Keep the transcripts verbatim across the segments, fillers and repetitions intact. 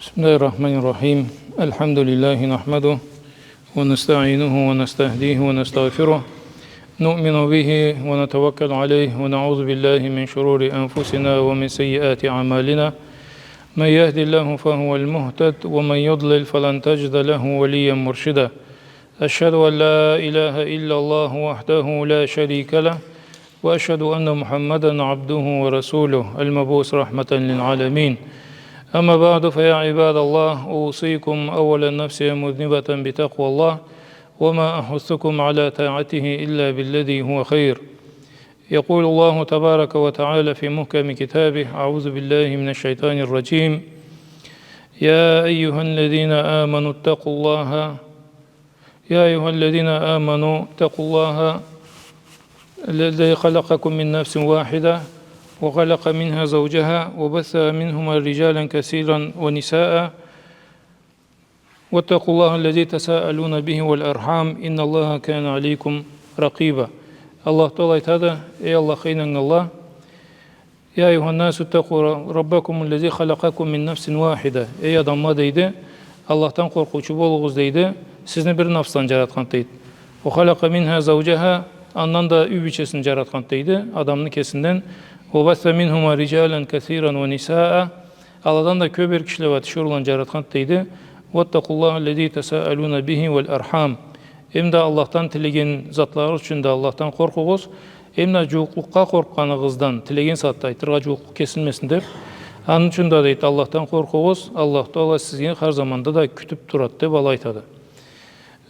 بسم الله الرحمن الرحيم. الحمد لله نحمده ونستعينه ونستهديه ونستغفره. نؤمن به ونتوكل عليه ونعوذ بالله من شرور أنفسنا ومن سيئات أعمالنا. من يهد الله فهو المهتد ومن يضلل فلن تجد له وليا مرشدا. أشهد أن لا إله إلا الله وحده لا شريك له، وأشهد أن محمدا عبده ورسوله المبعوث رحمة للعالمين. أما بعد، فيا عباد الله، أوصيكم أولا نفسي مذنبة بتقوى الله، وما أحثكم على طاعته إلا بالذي هو خير. يقول الله تبارك وتعالى في محكم كتابه: أعوذ بالله من الشيطان الرجيم. يا أيها الذين آمنوا اتقوا الله يا أيها الذين آمنوا اتقوا الله الذي خلقكم من نفس واحدة وخلق منها زوجها وبث منهما رجالا كثيرا ونساء واتقوا الله الذي تساءلون به والأرحام إن الله كان عليكم رقيبا. Аллах Тагъала айтады: эй Аллахха ийнаннганла, يا أيها الناس اتقوا ربكم الذي خلقكم من نفس واحدة. Эй адамла, дейди, Аллахдан къоркъуучу болугъуз, дейди, сизни бир нафсдан джаратханды, дейди. وخلق منها زوجها, андан да юй бийчесин джаратханды, дейди, адамны кесинден. وبث منهما رجالا كثيرا ونساء, аладан да кёб эр кишиле бла тиширыуланы джаратханды, дейди. واتقوا الله الذي تساءلون به والأرحام. Эм да Аллахдан тилеген затларыгъыз ючюн да Аллахдан къоркъугъуз. Эм да джууукълукъгъа къоркъгъаныгъыздан, тилеген сагъатда айтыргъа, джууукълукъ кесилмесин деб. Аны ючюн да, дейди, Аллахдан къоркъугъуз, Аллах Тагъала сизге хар заманда да кютюб турады, деб алай айтады.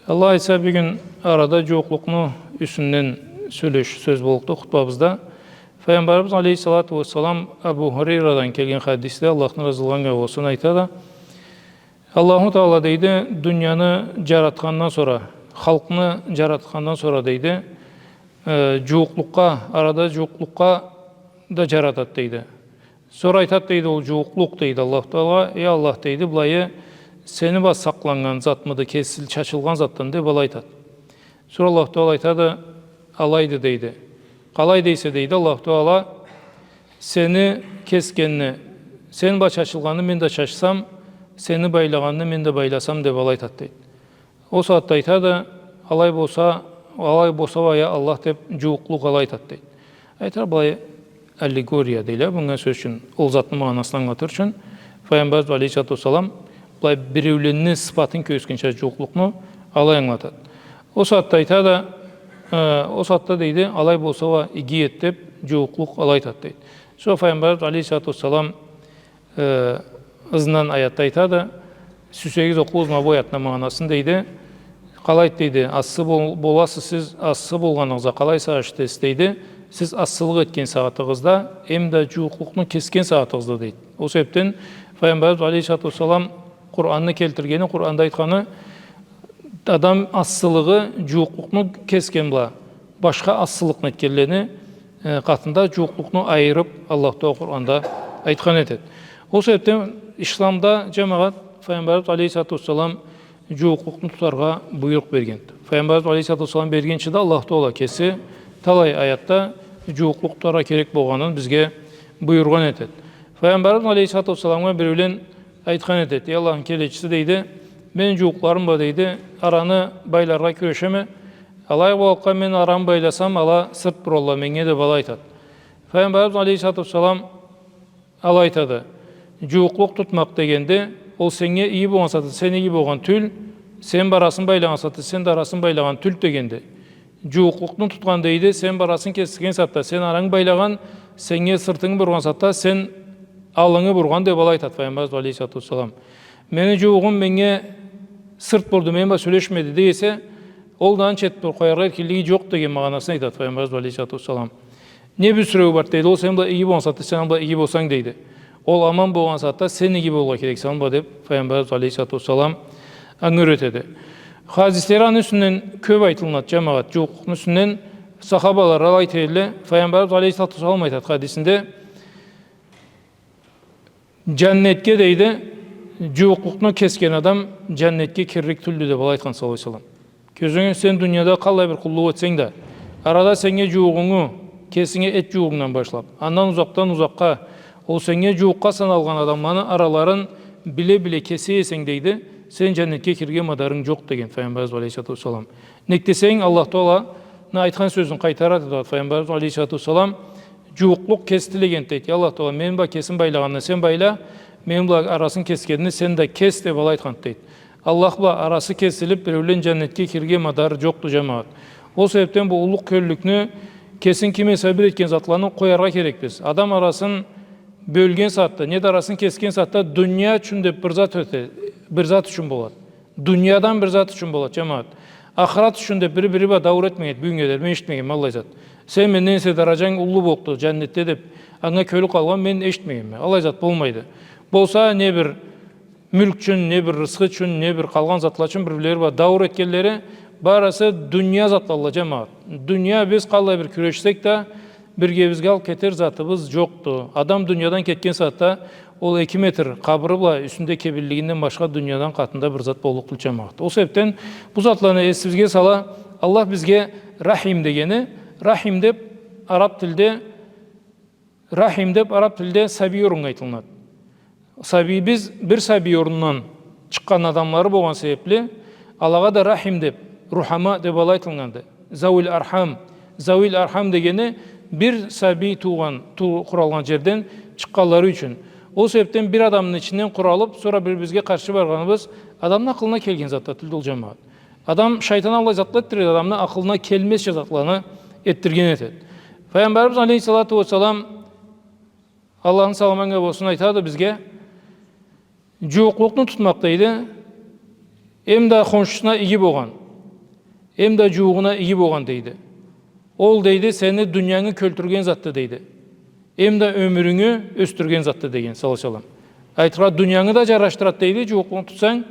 Аллах айтса, бюгюн арада джууукълукъну юсюнден сёлеш-, сёз боллукъду хутбабызда. Файгъамбарыбыз алейхиссалату уассалам Абу Хурайрадан келген хадисде, Аллахны разылыгъы анга болсун, айтады: Аллаху Тагъала, дейди, дунияны джаратхандан сора, халкъны джаратхандан сора, дейди, э, джууукълукъгъа, арада джууукълукъгъа да джаратады, дейди. Сора айтады, дейди, ол джууукълукъ, дейди, Аллаху Тагъалагъа: эй Аллах, дейди, былайы сени бла сакъланнган затмыды, кесил-, чачылгъан затдан, деб алай айтады. Сора Аллаху Тагъала айтады: алайды, дейди. Къалай дейсе, дейди, Аллаху Тагъала: сени кесгенни, сен бла чачылгъанны мен да чачсам, сени байлагъанны мен да байласам, деб алай айтады, дейди. Ол сагъатда айтады: алай болса, алай болса уа, я Аллах, деб, джууукълукъ алай айтады, дейди. Айтар, былай аллегория дейле, бунга, сёз ючюн, ол затны магъанасын ангылатыр ючюн, Файгъамбарыбыз алейхиссалату уассалам былай биреуленни сыфатын кёргюзтгенча джууукълукъну алай ангылатады. Ол сагъатда айтады, э, ол сагъатда, дейди, алай болса уа иги эди, деб, джууукълукъ алай айтады, дейди. Сора Файгъамбарыбыз алейхиссалату уассалам, э, ызындан аятда айтады: сюйсегиз, окъугъуз ма бу аятны магъанасын, дейди. Къалайды, дейди, ассы бол-, боласыз сиз, ассы болгъаныгъызгъа къалай сагъыш этесиз, дейди. Сиз ассылыкъ этген сагъатыгъызда, эм да джууукълукъну кесген сагъатыгъызда, дейди. Ол себебден Файгъамбарыбыз алейхиссалату уассалам Къуранны келтиргени, Къуранда айтханы, адам ассылыгъы джууукълукъну кесген бла башха ассылыкъны этгенлени, э, къатында джууукълукъну айырыб, Аллах Тагъала Къуранда айтхан этеди. Ол себебден исламда, джамагъат, Файгъамбарыбыз алейхиссалату уассалам джууукълукъну тутаргъа буйрукъ берген. Файгъамбарыбыз алейхиссалату уассалам бергинчи да Аллах Тагъала кеси талай аятда джууукълукъ тутаргъа керек болгъанын бизге буюргъан этеди. Файгъамбарыбыз алейхиссалату уассаламгъа биреулен айтхан этеди: эй Аллахны келечиси, дейди, мен джууукъларым бла, дейди, араны байларгъа кюрешеме, алай болгъанлыкъгъа мен арамы байласам, ала сырт буралла меннге, деб алай айтады. Файгъамбарыбыз алейхиссалату уассалам алай айтады: джууукълукъ тутмакъ дегенде, ол сеннге иги болгъан сагъатда сен иги болгъан тюл, сен бла арасын байлагъан сагъатда сен да арасын байлагъан тюл дегенди. Джууукълукъну тутхан, дейди, сен бла арасын кесген сагъатда сен арангы байлагъан, сеннге сыртынгы бургъан сагъатда сен аллынгы бургъан, деб алай айтады Файгъамбарыбыз алейхиссалату уассалам. Мени джууугъум меннге сырт бурду, мен бла сёлешмеди дей эсе, ол да анча этиб къояргъа эркинлиги джокъ деген магъанасын айтады Файгъамбарыбыз алейхиссалату уассалам. Не бюсюреу барды, дейди, ол сен бла иги болгъан сагъатда сен аны бла иги болсанг, дейди. Ол аман болгъан сагъатда сен иги болургъа керексе аны бла, деб, Файгъамбарыбыз алейхиссалату уассалам анга юретеди. Хадислери аны юсюнден кёб айтылынады, джамагъат, джууукълукъну юсюнден. Сахабала алай айта эдиле, Файгъамбарыбыз алейхиссалату уассалам айтады хадисинде: джаннетге, дейди, джууукълукъну кесген адам джаннетге кирлик тюлдю, деб алай айтхан, саллаллаху алейхи уа саллам. Кёзюнгю, сен дунияда къаллай бир къуллукъ этсенг да, арада сеннге джууугъунгу, кесинге эт джууугъунгдан башлаб, андан узакъдан узакъгъа, ол сеннге джууукъгъа саналгъан адамланы араларын биле-биле кесе эсенг, дейди, сен джаннетге кирирге мадарынг джокъ, деген Файгъамбарыбыз алейхиссалату уассалам. Нек десенг, Аллах Тааланы айтхан сёзюн къайтарады да Файгъамбарыбыз алейхиссалату уассалам, джууукълукъ кеси тилегенди, дейди. Я Аллах Таала, мени бла кесин байлагъанны сен байла, мени бла арасын кесгенни сен да кес, деб алай айтханды, дейди. Аллах бла арасы кесилиб, биреулен джаннетге кирирге мадары джокъду, джамагъат. Ол себебден бу уллу кёллюлюкню, кесин ким эсе бир этген затланы къояргъа керекбиз. Адам арасын бёлген сагъатда, неда арасын кесген сагъатда дуния ючюн деб бир зат ёте, бир зат ючюн болады. Дуниядан бир зат ючюн болады, джамагъат. Ахырат ючюн деб бири-бири бла дауур этмегенди, бюгюннге дери мен эшитмегенме аллай зат. Сен менден эсе дараджанг уллу боллукъду джаннетде деб, анга кёлю къалгъан мен эшитмегенме. Аллай зат болмайды. Болса, не бир мюлк ючюн, не бир рысхы ючюн, не бир къалгъан затла ючюн бир-бирлери бла дауур этгенлери, барысы дуния затладыла, джамагъат. Дуния, биз къаллай бир кюрешсек да, биргебизге алыб кетер затыбыз джокъду. Адам дуниядан кетген сагъатда ол эки метр къабыры бла юсюнде кебинлигинден башха дуниядан къатында бир зат боллукъ тюл, джамагъат. Ол себебден бу затланы эсибизге сала, Аллах бизге Рахим дегени, Рахим деб араб тилде Рахим деб араб тилде сабий оруннга айтылынады. Сабий, биз бир сабий орундан чыкъгъан адамлары болгъан себебли, алагъа да Рахим деб, Рухама деб алай айтылынады. Зауил Архам. Зауил Архам дегени бир сабий туугъан, туу-, къуралгъан джерден чыкъгъанлары ючюн. Ол себебден бир адамны ичинден къуралыб, сора бир-бирибизге къаршы баргъаныбыз адамны акъылына келген затла тюлдю ол, джамагъат. Адам, шайтан аллай затла этдиреди, адамны акъылына келмезча затланы этдирген этеди. Файгъамбарыбыз алейхиссалату уассалам, Аллахны саламы анга болсун, айтады бизге, джууукълукъну тутмакъ, дейди, эм да хоншусуна иги болгъан, эм да джууугъуна иги болгъан, дейди. Ол, дейди, сени дуниянгы кёлтюрген затды, дейди. Эм да ёмюрюнгю ёсдюрген затды, деген, саллаллаху алейхи ва саллам. Айтыргъа, дуниянгы да джарашдырады, дейди, джууукълукъну тутсанг,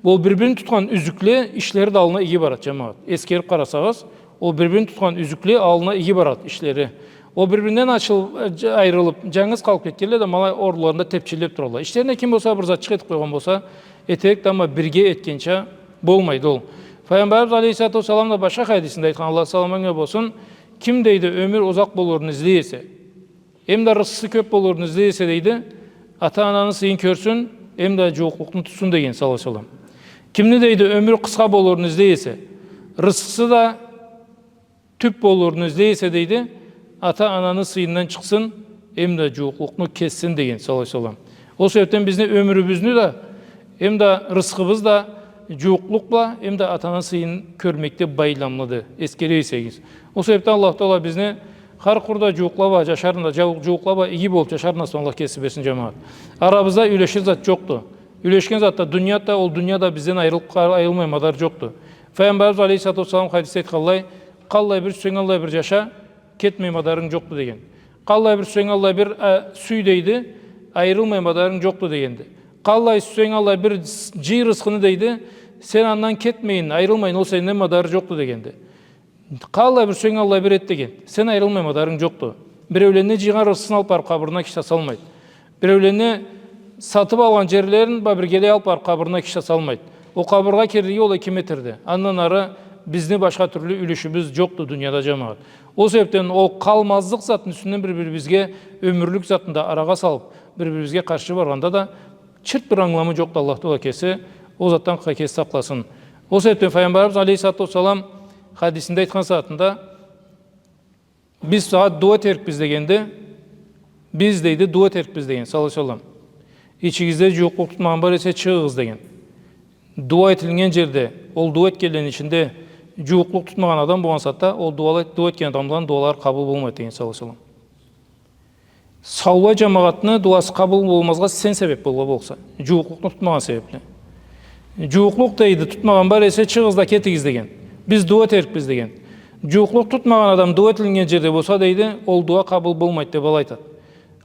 ол бир-бирин тутхан юзюкле ишлери да аллына иги барады, джамагъат. Эсгериб къарасагъыз, ол бир-бирин тутхан юзюкле аллына иги барады ишлери. Ол бир-биринден ачылыб, э, дж-, айырылыб, джангыз къалыб кетгенле да ма алай орунларында тепчиллеб туралла. Ичлерине ким болса бир затчыкъ этиб къойгъан болса, этерик да, амма бирге этгенча болмайды ол. Файгъамбарыбыз алейхиссалату уассалам да башха хадисинде айтхан, Аллах саламы анга болсун, ким, дейди, ёмюр узакъ болурун излей эсе, эм да рысхысы кёб болурун излей эсе, дейди, ата-ананы сыйын кёрсюн, эм да джууукълукъну тутсун, деген, саллаллаху алейхи ва саллам. Кимни, дейди, ёмюрю къысха болурун излей эсе, рысхысы да тюб болурун излей эсе, дейди, ата-ананы сыйындан чыкъсын, эм да джууукълукъну кессин, деген, саллаллаху алейхи ва саллам. Ол себебден бизни ёмюрюбюзню да, эм да рысхыбыз да джууукълукъ бла, эм да ата-ананы сыйын кёрмекде байламлыды, эсгере эсегиз. Ол себебден Аллах Таала бизни хар къуру да джууукъла бла джашарында, джау-, джууукъла бла иги болуб джашарында Аллах кеси берсин, джамагъат. Арабызда юлешир зат джокъду. Юлешген затда, дунияда, ол дунияда бизден айырылыб къа-, айырылмай мадар джокъду. Файгъамбарыбыз алейхиссалату уассалам хадисде айтханлай, къаллай бир сюйсенг аллай бир джаша, кетмей мадарынг джокъду, деген. Къаллай бир сюйсенг аллай бир, а, сюй, дейди, айырылмай мадарынг джокъду, дегенди. Къаллай сюйсенг аллай бир с-, джый рысхыны, дейди, сен андан кетмейин, айырылмайын, ол сенден мадары джокъду, дегенди. Къаллай бир сюйсенг аллай бир эт, деген. Сен айырылмай мадарынг джокъду. Биреуленни джыйгъан рысхысын алыб барыб къабырына киши салмайды. Биреуленни сатыб алгъан джерлерин бла биргелей алыб барыб къабырына киши салмайды. Ол къабыргъа кирлиги ол эки метрди. Андан ары бизни башха тюрлю юлюшюбюз джокъду дунияда, джамагъат. Ол себебден ол къалмазлыкъ затны юсюнден бир-бирибизге ёмюрлюк затны да арагъа салыб, бир-бирибизге къаршы баргъанда да чырт бир ангыламы джокъду, Аллах Таала кеси ол затдан къа-, кеси сакъласын. Ол себебден Файгъамбарыбыз алейхиссалату уассалам хадисинде айтхан сагъатында, биз сагъат дуа этерикбиз дегенде, биз, дейди, дуа этерикбиз деген, саллаллаху алейхи ва саллам. Ичигизде джууукълукъ тутмагъан бар эсе, чыгъыгъыз деген. Дуа этилинген джерде, ол дуа этгенлени ичинде джууукълукъ тутмагъан адам болгъан сагъатда, ол дуала-, дуа этген адамланы дуалары къабыл болмайды деген, саллаллаху алейхи ва саллам. Саулай джамагъатны дуасы къабыл болмазгъа сен себеб болгъан болса, джууукълукъну тутмагъан себебли. Джууукълукъ, дейди, тутмагъан бар эсе, чыгъыгъыз да кетигиз деген. Биз дуа этерикбиз деген. Джууукълукъ тутмагъан адам дуа этилинген джерде болса, дейди, ол дуа къабыл болмайды деб алай айтады.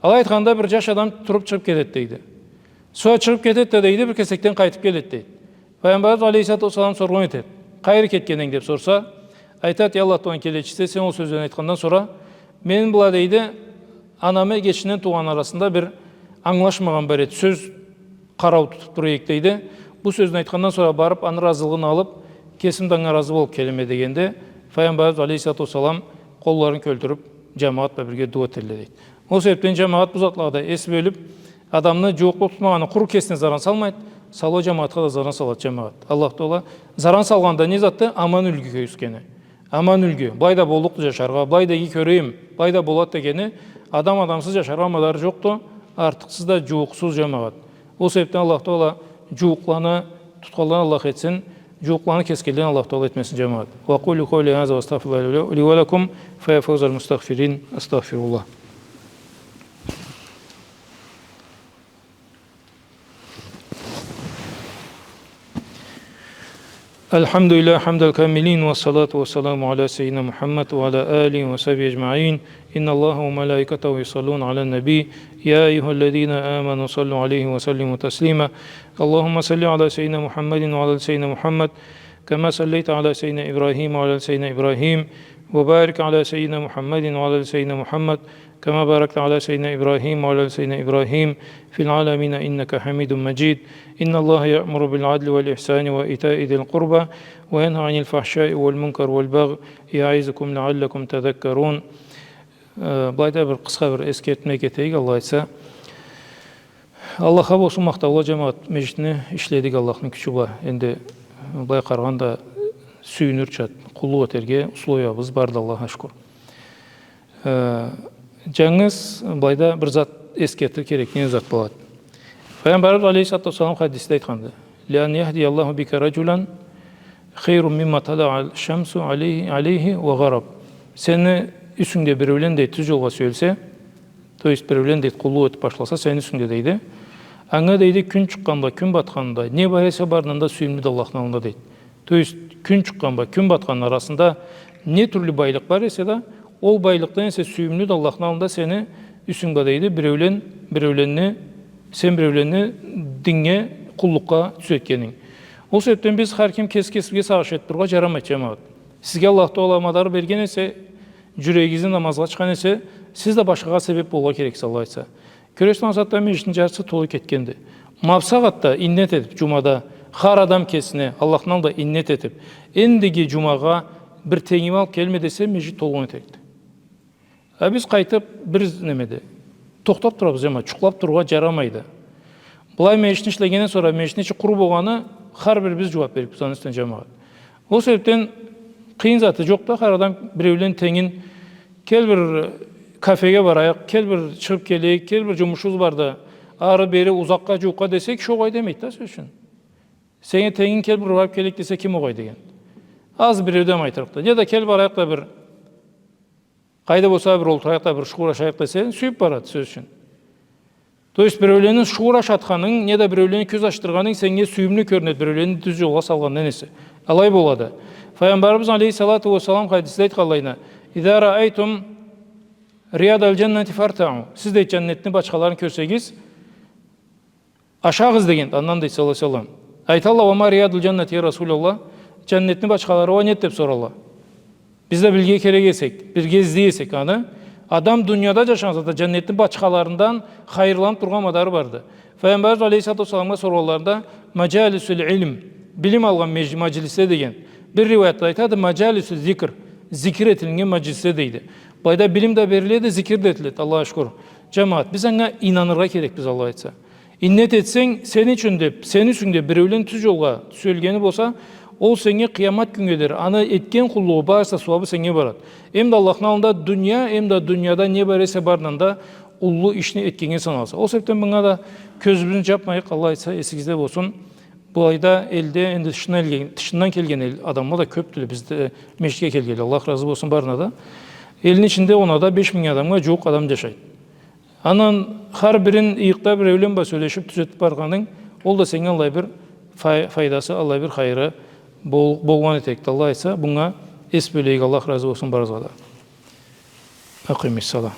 Алай айтханда бир джаш адам туруб чыгъыб кетеди, дейди. Сора чыгъыб кетеди да, дейди, бир кесекден къайтыб келеди, дейди. Файгъамбарыбыз алейхиссалату уассалам соргъан этеди, къайры кетген эдинг деб сорса, айтады, я Аллах Тааланы келечиси, сен ол сёзню айтхандан сора, мен бла, дейди, анамы эгечинден туугъан арасында бир ангылашмагъан бар эди, сёз къарау тутуб тура эдик, дейди. Бу сёзню айтхандан сора барыб, аны ыразылыгъын алыб, кесим да анга ыразы болуб келеме дегенде, Файгъамбарыбыз алейхиссалату уассалам къолларын кёлтюрюб, джамагъат бла бирге дуа этелле, дейди. Ол себебден, джамагъат, бу затлагъа да эс бёлюб, Адамны джууукълукъ тутмагъаны къуру кесине заран салмайды, саулу джамагъатха да заран салады, джамагъат. Аллах Тагъала заран салгъан да не затды? Аман юлгю кёргюзгени. Аман юлгю. Былай да боллукъду джашаргъа, былай да иги кёрюрюм, былай да болады дегени, адам адамсыз джашаргъа мадары джокъду, артыкъсыз да джууукъсуз, джамагъат. Ол себебден Аллах Тагъала джууукъланы тутханладан Аллах этсин, джууукъланы кесгенледен Аллах Тагъала этмесин, джамагъат. وأقول قولي هذا وأستغفر الله لي ولكم، فيا فوز المستغفرين، أستغفر الله. الحمد لله حمد الكاملين، والصلاة والسلام على سيدنا محمد وعلى آله وصحبه أجمعين. إن الله وملائكته يصلون على النبي، يا أيها الذين آمنوا صلوا عليه وسلموا تسليما. اللهم صل على سيدنا محمد وعلى آل سيدنا محمد، كما صليت على سيدنا إبراهيم وعلى آل سيدنا إبراهيم، وبارك على سيدنا محمد وعلى آل سيدنا محمد، كما باركت على سيدنا إبراهيم وعلى آل سيدنا إبراهيم في العالمين إنك حميد مجيد. إن الله يأمر بالعدل والإحسان وإيتاء ذي القربى وينهى عن الفحشاء والمنكر والبغي يعظكم لعلكم تذكرون. Э, былайда бир къысха бир эсгертме кетейик, Аллах айтса. Аллахха болсун махтаула, джамагъат, межгитни ишледик Аллахны кючю бла. Энди былай къарагъанда сюйюнюрча, къуллукъ этерге условиябыз барды, Аллахха шукур. Э, джангыз былайда бир зат эсгертир керек, не зат болады. Пайгъамбарыбыз алейхиссалату уассалам хадисде айтханды: لأن يهدي الله بك رجلا خير مما طلعت الشمس عليه، عليه وغربت. Сени юсюнгде биреулен, дейди, тюз джолгъа сюелсе, то есть биреулен, дейди, къуллукъ этиб башласа сени юсюнгде, дейди, анга, дейди, кюн чыкъгъан бла кюн батхан да, не бар эсе барындан да сюйюмлюдю Аллахны аллында, дейди. То есть кюн чыкъгъан бла кюн батханны арасында не тюрлю байлыкъ бар эсе да, ол байлыкъдан эсе сюйюмлюдю Аллахны аллында сени юсюнг бла, дейди, биреулен, биреуленни, сен биреуленни диннге, къуллукъгъа тюзетгенинг. Ол себебден биз хар ким кеси кесибизге сагъыш этиб турургъа джарамайды, джамагъат. Сизге Аллах Тагъала мадар берген эсе, джюрегигизни намазгъа ачхан эсе, сиз да башхагъа себеб болургъа керексиз, Аллах айтса. Кёресиз, ма сагъатда межгитни джарысы толу кетгенди. Ма бусагъатда иннет этиб, джумада, хар адам кесине, Аллахны аллында иннет этиб, эндиги джумагъа бир тенгими алыб келме десе, межгит толгъан этерикди. А биз къайтыб бир немеде тохтаб турабыз, ма, джукълаб турургъа джарамайды. Былай межгитни ишлегенден сора межгитни ичи къуру болгъаны, хар бирибиз джууаб берликбиз аны юсюнден, джамагъат. Ол себебден къыйын заты джокъду, хар адам биреулен тенгин, кел бир кафеге барайыкъ, кел бир чыгъыб келейик, кел бир джумушубуз барды, ары-бери, узакъгъа, джууукъгъа десе, киши огъай демейди да, сёз ючюн. Сени тенгинг кел бир барыб келейик десе, ким огъай дегенди? Аз биреу да айтырыкъды. Неда кел барайыкъ да бир къайда болса бир олтурайыкъ да, бир шугъурашайыкъ десе, сюйюб барады, сёз ючюн. То есть, биреуленни шугъурашатханынг, неда биреуленни кёз ачдыргъанынг сеннге сюйюмлю кёрюнеди, биреуленни тюз джолгъа салгъандан эсе. Алай болады. Файгъамбарыбыз алейхиссалату уассалам хадисде айтханлайына: «Иза раайтум риядаль-джаннати фартаъу». Сиз, дейди, джаннетни бачхаларын кёрсегиз, ашагъыз деген, андан, дейди, саллаллаху алейхи ва саллам. Айталла: «Уа ма риядуль-джаннати, я Расулаллах?» Джаннетни бачхалары уа неди деб соралла. Биз да билирге керек эсек, бирге излей эсек аны. Адам дунияда джашагъан сагъатда джаннетни бачхаларындан хайырланыб тургъан мадары барды. Файгъамбарыбыз алейхиссалату уассаламгъа соргъанларында: «Маджалисуль-илм», билим алгъан межи-, маджлисле деген. Бир риуаятда айтады: «Маджалисуль-зикр», зикир этилиннген маджлисле дейди. Былайда билим да бериледи, зикир да этиледи, Аллахха шукур. Джамагъат, биз анга ийнаныргъа керекбиз, Аллах айтса. Иннет этсенг, сени ючюн деб, сени юсюнгде биреулен тюз джолгъа тюзелгени болса, ол сеннге къыямат кюннге дери, аны этген къуллугъу барысы да сууабы сеннге барады. Эм да Аллахны аллында дуния, эм да дунияда не бар эсе барындан да уллу ишни этгеннге саналса. Ол себебден мынга да кёзюбюзню джабмайыкъ, Аллах айтса, эсигизде болсун. Былайда элде энди тышындан элге-, тышындан келген эл, адамла да кёбдюле бизде, межгитге келгенле. Аллах разы болсун барына да. Элни ичинде он да беш минг адамгъа джууукъ адам джашайды. Андан хар бирин ыйыкъда биреулен бла сёлешиб, тюзетиб баргъанынг, ол да сеннге аллай бир фай-, файдасы, аллай бир хайыры бол-, болгъан этерикди. Аллах айтса, бунга эс бёлейик, Аллах разы болсун барыгъызгъа да. Акъимис-салат.